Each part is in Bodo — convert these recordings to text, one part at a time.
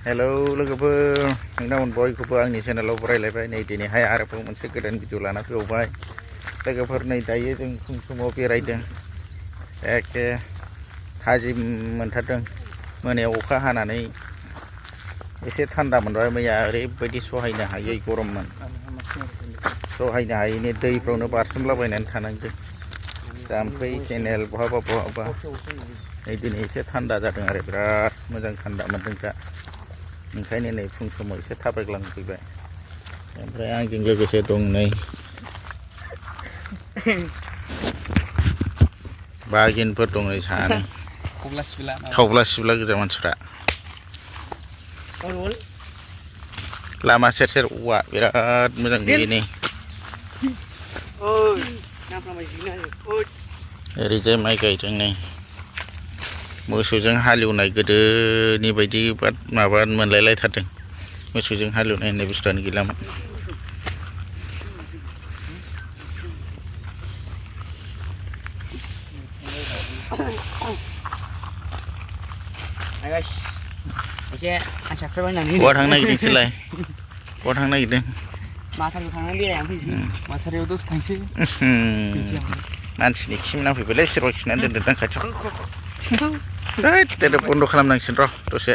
हेलौ लोगोफोर नोंथांमोन बयखौबो आंनि चेनेलाव बरायलायबाय नै दिनैहाय आरोबाव मोनसे गोदान भिडिअ लाना फैबावबाय लोगोफोर नै दायो जों फुं समाव बेरायदों एखे थाजिम मोनथारदों मोनायाव अखा हानानै एसे थान्दा मोनबाय मैया ओरैबायदि सहायनो हायै गरममोन सहायनो हायैनि दैफ्रावनो बारसोमलाबायनानै थानांदों जाम्फै केनेल बहाबा नै दिनै एसे थान्दा जादों आरो बिराद मोजां थान्दा मोनदों दा ओंखायनो नै फुं समाव एसे थाबायग्लांफैबाय ओमफ्राय आंजों लोगोसे दं नै बागिनफोर दं नै सानै खावब्ला सिबला गोजा मानसिफ्रा लामा सेर सेर औवा बिराद मोजां नुयो नै ओरैजाय माइ गायदों नै मोसौजों हालेवनाय गोदोनि बायदि माबा मोनलायलायथारदों मोसौजों हालेवनाय होननाय बुस्थुआनो गैलामोन बहा थांनो नागिरदों नोंसोरलाय बहा थांनो नागिरदों माथारियाव थांनानै बेरायनानै फैसै माथारियाव दसे थांसै मानसिनि खिम नांफैबायलै सोरबा खिनानै दोनदों खाथियाव दोनदो बन्द' खालामनांसिगोन र' दसे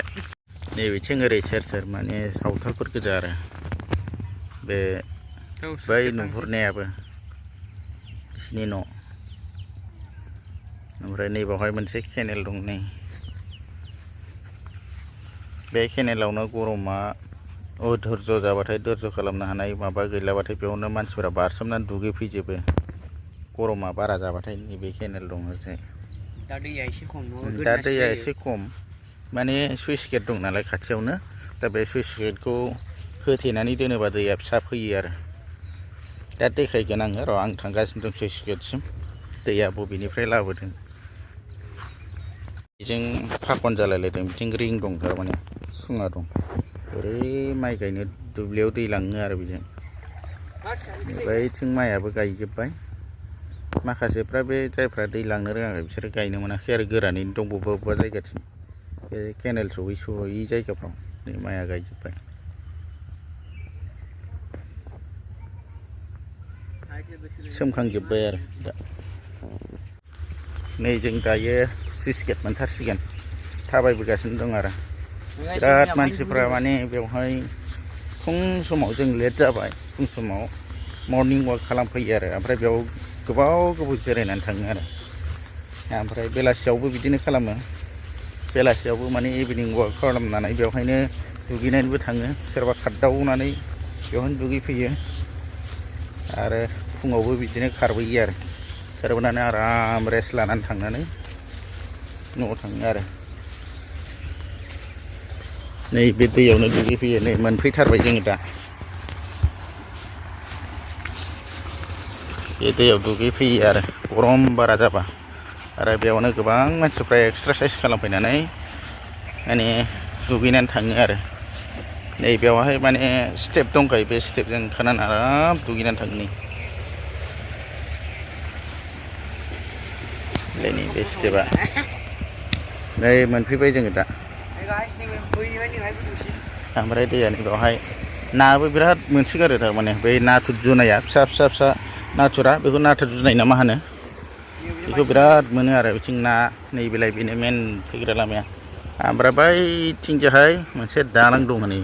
नैबेथिं ओरै सेर सेर माने सावथालफोर गोजा आरो बे बै नुहुरनायाबो बिसिनि न' ओमफ्राय नैबावहाय मोनसे केनेल दं नै बे केनेलावनो गरमा धैर्य जाबाथाय धैर्य खालामनो हानाय माबा गैलाबाथाय बेयावनो मानसिफोरा बारसोमनानै दुगैफैजोबो गरमा बारा जाबाथाय नैबे केनेल दङ ओरैजाय दा दैया एसे खम माने सुइस गेट दं नालाय खाथियावनो दा बे सुइस गेटखौ होथेनानै दोनोबा दैया फिसा फैयो आरो दा देखायगोन आङो र' आं थांगासिनो दं सुइस गेटसिम दैया बबेनिफ्राय लाबोदों बेजों फाखन जालायलायदों बिथिं रिं दं थारमाने सुङा दं ओरै माइ गायनो दुब्लियाव दै लाङो आरो बेजों बैथिं माइयाबो गायजोब्बाय माखासेफ्रा बे जायफ्रा दै लांनो रोङाखै बिसोरो गायनो मोनाखै आरो गोरानैनो दं बबेबा जायगाथिं बे केनेल सहै जायगाफ्राव नै माइया गायजोब्बाय सोमखांजोब्बाय आरो दा नै जों दायो सुइस गेट मोनथारसिगोन थाबायबोगासिनो दं आरो बिराद मानसिफ्रा माने बेवहाय फुं समाव जों लेट जाबाय फुं समाव मर्निं वाक खालामफैयो आरो ओमफ्राय बेयाव गोबाव जिरायनानै थाङो आरो ओमफ्राय बेलासियावबो बिदिनो खालामो बेलासियावबो माने इभिनिं वाक खालामनानै बेवहायनो दुगैनानैबो थाङो सोरबा खारदावनानै बेवहायनो दुगैफैयो आरो फुङावबो बिदिनो खारबोयो आरो खारबोनानै आराम रेस्ट लानानै थांनानै न'आव थाङो आरो नै बे दैयावनो दुगैफैयो नै मोनफैथारबाय जोङो दा बे दैयाव दुगैफैयो आरो गरम बारा जाबा आरो बेयावनो गोबां मानसिफ्रा एक्सारसाइस खालामफैनानै माने दुगैनानै थाङो आरो नै बेवहाय माने स्टेप दंखायो बे स्टेपजों ओंखारनानै आराम दुगैनानै थाङो नै बे स्टेपआ नै मोनफैबाय जोङो दा ओमफ्राय दैया नै बेवहाय नाबो बिराद मोनसोगारो थारमाने बै नाथुर जुनाया फिसा नाथुरा बेखौ नाथुर जुनाय ना मा होनो बेखौ बिराद मोनो आरो बिथिं ना नैबेलाय बेनो मेन फैग्रा लामाया ओमफ्राय बैथिंजाहाय मोनसे दालां दङ नै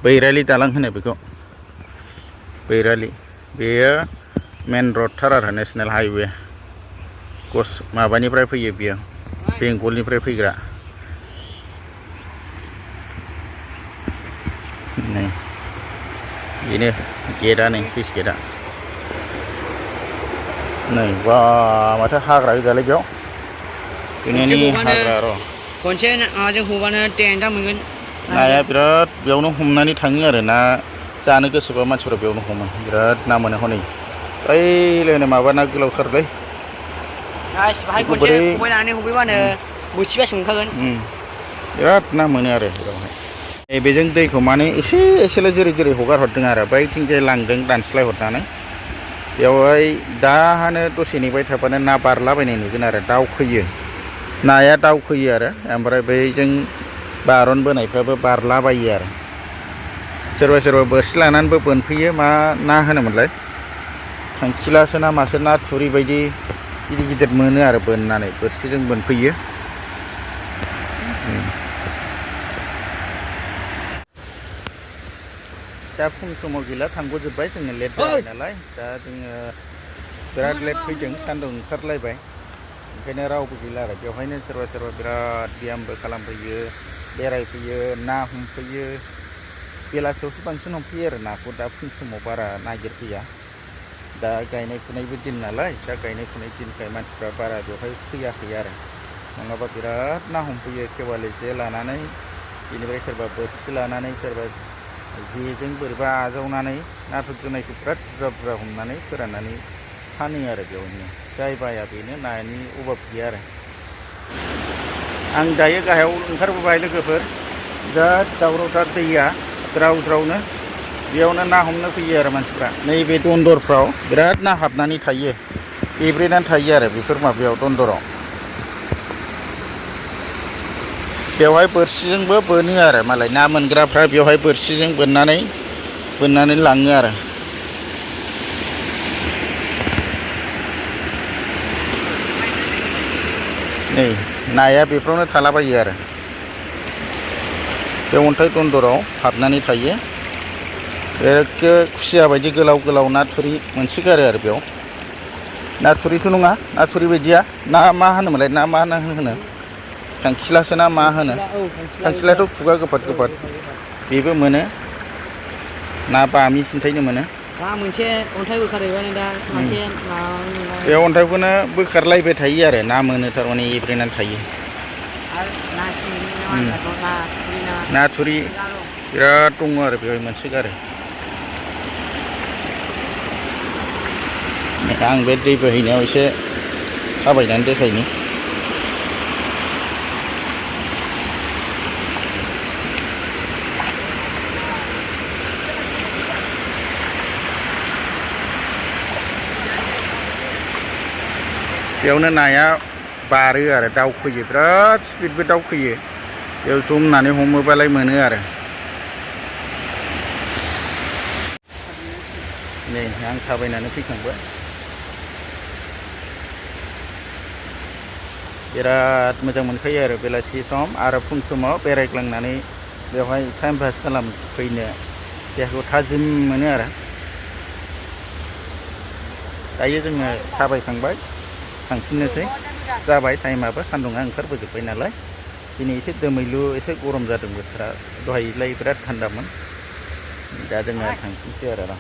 बैरालि दालां होनो बेखौ बैरालि बेयो मेन रडथार आरो नेसनेल हाइवे माबानिफ्राय फैयो बियो बेंगलनिफ्राय फैग्रा नै बेनो गेटआ नै सुइस गेटआ नै बा माथो हाग्रा गोजालै बेयाव बेनि हाग्रा र' खनसे माबाजों हबानो टेन्टा मोनगोन नाया बिराद बेयावनो हमनानै थाङो आरो ना जानो गोसोबा मानसिफ्रा बेयावनो हमो बिराद ना मोनो हनै ओइलायनो माबा ना गोलावथारलै बाहाय खनसे खबाइ लानानै हमहैबानो बोथिबासो मोनखागोन बिराद ना मोनो आरो बेयावहाय बेजों दैखौ माने एसेल' जेरै हगार हरदों आरो बैथिंजाय लांदों दानस्लाय हरनानै बेवहाय दाहानो दसे नेबाय थाबानो ना बारलाबायनाय नुगोन आरो दावखोयो नाया दावखोयो आरो ओमफ्राय बैजों बारन बोनायफ्राबो बारलाबायो आरो सोरबा सोरबा बोरसि लानानैबो बोनफैयो मा ना होनोमोनलाय खांखिलासो ना मासो ना थुरि बायदि गिदिर गिदिर मोनो आरो बोननानै बोरसिजों बोनफैयो। दा फुं समाव गैला थांग'जोब्बाय जोङो लेट जाबाय नालाय दा जोङो बिराद लेट फैदों सान्दुं ओंखारलायबाय ओंखायनो रावबो गैला आरो बेवहायनो सोरबा सोरबा बिराद ब्यामबो खालामफैयो बेरायफैयो ना हमफैयो बेलासियावसो बांसिन हमफैयो आरो नाखौ दा फुं समाव बारा नागिरफैया दा गायनाय फुनायबो दिन नालाय दा गायनाय फुनाय दिनखाय मानसिफ्रा बारा बेवहाय फैयाखै आरो नङाबा बिराद ना हमफैयो खेवालि जे लानानै बेनिफ्राय सोरबा बोरसि लानानै सोरबा जेजों बोरैबा आजावनानै नाथुर जुनायखौ बिराद बुरजा बुरजा हमनानै फोराननानै फानो आरो बेयावनो जाय बाया बेनो नानि अभाब गैया आरो आं दायो गाहायाव ओंखारबोबाय लोगोफोर बिराद दावरावथार दैया ज्राव ज्रावनो बेयावनो ना हमनो फैयो आरो मानसिफ्रा नैबे दन्दरफ्राव बिराद ना हाबनानै थायो एब्रेनानै थायो आरो बेफोर माबायाव दन्दराव बेवहाय बोरसिजोंबो बोनो आरो मालाय ना मोनग्राफ्रा बेवहाय बोरसिजों बोननानै लाङो आरो नै नाया बेफ्रावनो थालाबायो आरो बे अन्थाइ दन्दराव हाबनानै थायो एखे खुसिया बायदि गोलाव गोलाव ना थुरि मोनसोगारो आरो बेयाव ना थुरिथ' नङा ना थुरि बायदिया ना मा होनोमोनलाय ना मा होनो खांखिलासो ना मा होनो खांखिलाथ' खुगा गोफाद गोफाद बेबो मोनो ना बामि सिन्थायनो मोनो मोनसे अन्थाइ बोखारहैबाय दा मासे बे अन्थाइखौनो बोखारलायबाय थायो आरो ना मोनो थारमाने एब्रेनानै थायो ना थुरि बिराद दङ आरो बेवहाय मोनसोगारो आं बे दै बोहैनायाव एसे थाबायनानै देखायनि बेयावनो नाया बारो आरो दावखोयो बिराद स्पिडबो दावखोयो बेयाव जमनानै हमोबालाय मोनो आरो नै आं थाबायनानै फैखांबाय बिराद मोजां मोनखायो आरो बेलासि सम आरो फुं समाव बेरायग्लांनानै बेवहाय टाइम पास खालामफैनो देहाखौ थाजिम मोनो आरो दायो जोङो थाबायखांबाय थांफिननोसै जाबाय टाइमाबो सान्दुङा ओंखारबोजोब्बाय नालाय दिनै एसे दोमैलु एसे गरम जादों बोथोरा दहायलाय बिराद थान्दामोन दा जोङो थांफिनसै आरो